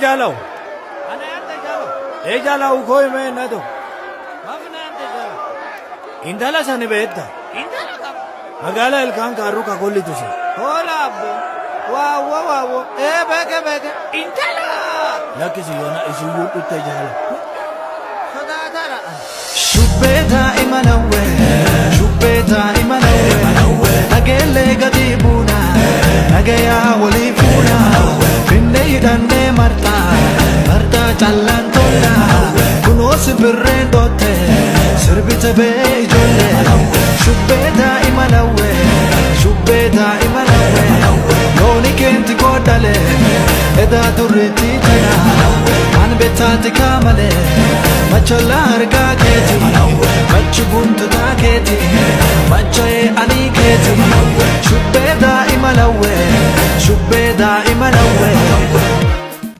Jaalaw. Ana yaante jaalo. Ee jaalaw koo himee na tokko. Maaf na yaante jaalo? Intala sani beekta. Intala kam? Magaala ilkaan kaarruu ka kollitu sun. Hoola abbo. Waawwo waawwo. Ee beeke beeke. Intala! Lakkisi yoona isiyyuu dhutte jaala. Sodaatara. Shubbee daa'ima lawwee, shubbee daa'ima lawwee, nageellee gadi buuna, nagayaa walii fuuna, finnee hidhannee marxaa, marxaa callaan tolla, kunoo simbirreen dootte, sirbite bee ijoollee. Shubbee daa'ima lawwee, shubbee daa'ima lawwee, looni keenti godhale, edaa durriitti tana, an bettaati kaamale, machalla argaa keeti, machi guntutaa keeti, macha'ee ani keeti. Shubbee daa'ima lawwee, shubbee daa'ima lawwee.